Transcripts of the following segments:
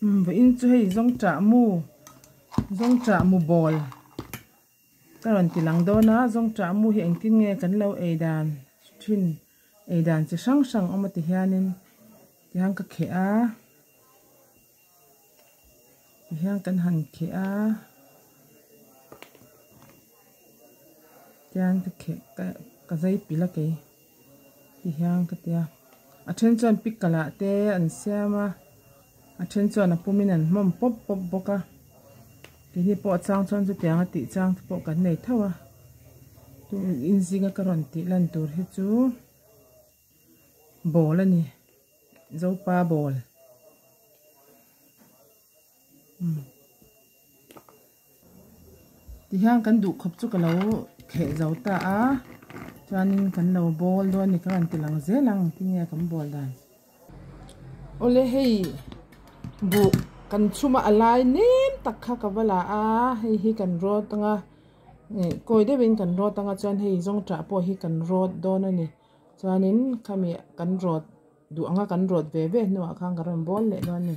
Vawiin chu hei zawngṭah mu zawngṭah mu bawl ka rawn ti lang dawn a zawngṭah mu hi engtin nge kan lo ei dan thin ei dan chi hrang hrang awm a ti hianin tihian ka kheh a tihian kan han kheh a tihian ka kheh ka zai pilh a kei. Ti hian ka ti a, a then chuan pickle ah te an siam a, a then chuan a pum in an hmawm pawp pawp bawk a, keini pawh a chang chuan chutiang a tih chang te pawh kan nei tho a, tu in zinga ka rawn tih lan tur hi chu ball a ni, zopa ball. Tihian kan duh khawp chu ka lo kheh zo ta a, chuanin kan lo bawl dawn a ni ka rawn ti lang zel ang tinge kan bawl dan. Awle hei buh kan chhum a a lai nem tak kha ka va la a, hei hi kan rawt anga ih kawi deuhin kan rawt anga chuan hei zawngṭah pawh hi kan rawt dawn a ni chuanin khami kan rawt duh anga kan rawt ve ve hnuah khan ka rawn bawl leh dawn a ni.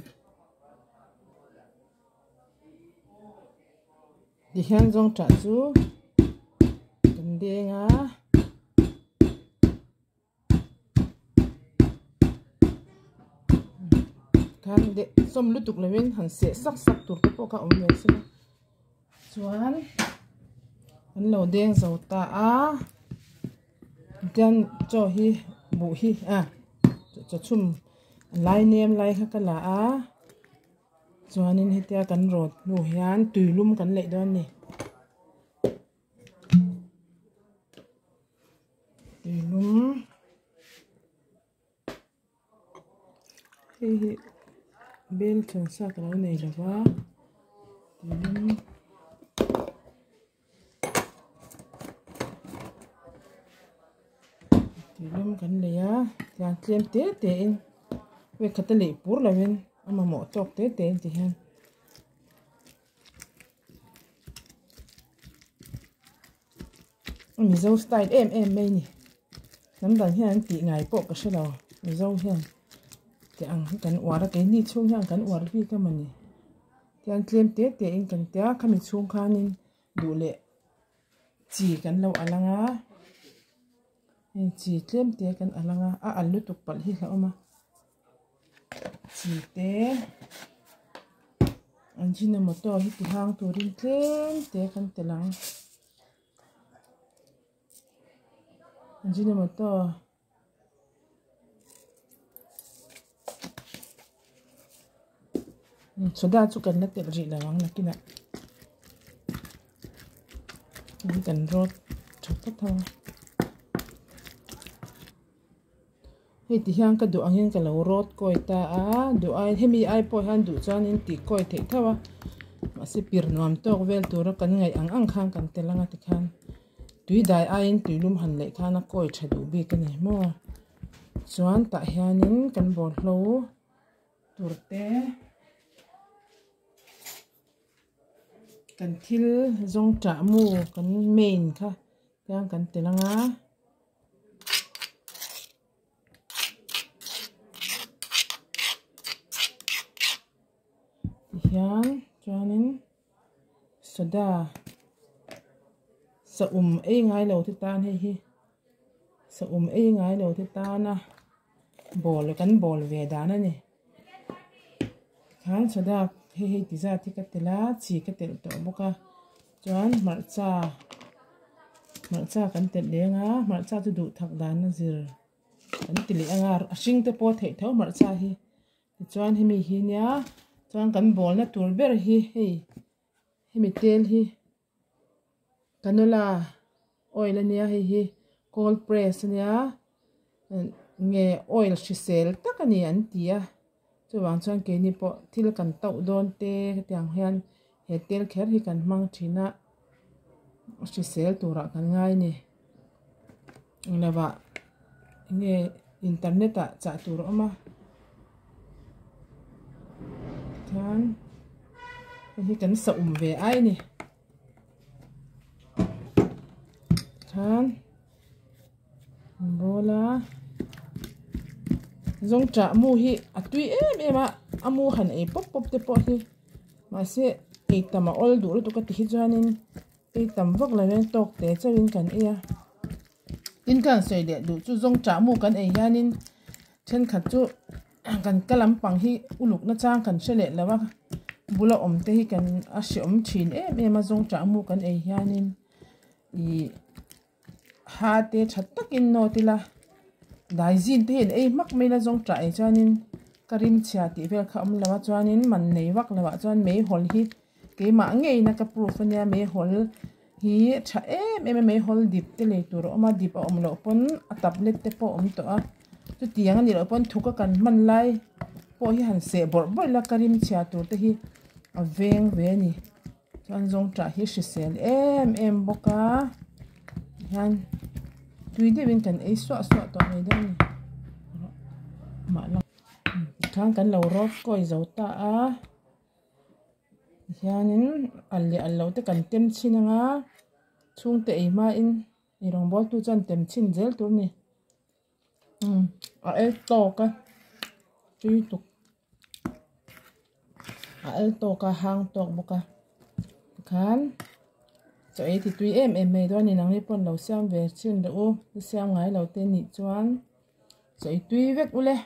Tihian zawngṭah chu kan deng a khan deh sawm lutuk lovin han seh sak sak tur te pawh kha awm ve se la chuan an lo deng zo ta a tian chaw hi buh hi a chaw chhum lai nem lai kha ka la a. Chuanin hetia kan rawt hnu hian tuilum kan leih dawn a ni. Tuilum hei hi bel chhan sa ka lo nei lo va tuilum tuilum kan lei a tiang tlem te te in vekhat a leih pur lo in a mamawh tawk te te in ti hian mizo style em em mai a ni hnam dang hian an tih ngai pawh ka hre lo mizo hian tih ang hi kan uar a keini chhung hian kan uar bik a mawni tian tlem te te in kan tia khami chhung khanin duh leh chi kan lo al ang a hei chi tlem te kan al ang a a al lutuk palh hi hlauhawm a chi te ajinomoto hi ti hang turin tlem te kan telh ang ajinomoto. Soda chu kan la telh rih lo ang nakinah hei kan rawt tha phawt a hei ti hian ka duh angin ka lo rawt kawi ta a duh ai hemi ai pawh hian duh chuanin tih kawi theih tho a mahse pir nuam tawk vel tura kan ngaih ang ang khan kan tel anga tikhan. Tui dai aiin tui lum han leh khan a kawi tha duh bik a ni maw chuan tah hianin kan bawlhlo tur te kan thil zawng tah mu kan main kha tiang kan tel ang a. Tihian chuanin. Soda saum ei ngai lo te tan hei hi saum ei ngai lo te tana bawl kan bawl ve dan a ni tikhan soda hei hei ti zat hi ka telh a chi ka telh tawh bawk a chuan hmarcha hmarcha kan telh leng a hmarcha chu duh thak dan a zir kan ti leh ang a a hring te pawh a theih tho hmarcha hi. Tichuan hemi hi nia chuan kan bawlna tur ber hi hei hemi tel hi canola oil ania hei hi cold press ania nge oil hrisel tak a ni an ti a chuvang chuan keini pawh thil kan tauh dawn te hetiang hian he tel kher hi kan hmang thin a hrisel turah kan ngai a ni englo ah nge internet ah chah tur a awm a chuan hei hi kan sa um ve ai a ni chuan an bawl a zawngṭah mu hi a tui em em a. a mu han ei pawp pawp te pawh hi mahse ei tam a awl duh lutuk a ti hi chuanin ei tam vak lo hian tawk te chauhin kan ei a tin ka han sawi leh duh chu zawng chah mu kan ei hianin thenkhat chu kan ka lampang hi uluk na chang kan hre leh lo a bula awm te hi kan a hreawm thin em em a zawng chah mu kan ei hianin ih ha te tha takin nawt ila daizin te hi an ei hmak mai ila zawng tah eh chuanin ka rim chhia tih vel kha a awm lo a chuanin man nei vak lo ah chuan meihawl hi keimah ngeiin a ka proof ania meihawl hi tha em em a meihawl dip te lei tur a awm a dip a awm loh pawn a tablet te pawh a awm tawh a chutiang a nih loh pawn thuk a kan hman lai pawh hi han seh bawrh bawrh ila ka rim chhia tur te hi a veng ve a ni. Chuan zawngṭah hi hrisel em em bawk a hian tui deuhin kan ei suah suah tawh mai dawn a ni tikhan kan lo rawt kawi zo ta a tihianin al leh al loh te kan tem chhin anga chhungte ei hmain eirawngbawl tu chuan tem chhin zel tur a ni. Umm a el tawk a tui tuk a el tawk a hang tawk bawk a tikhan chaw ei ti tui em em mai dawn a ni nangni pawn lo siam ve thin rawh u la siam ngai lo te nih chuan chaw ei tui vek ule.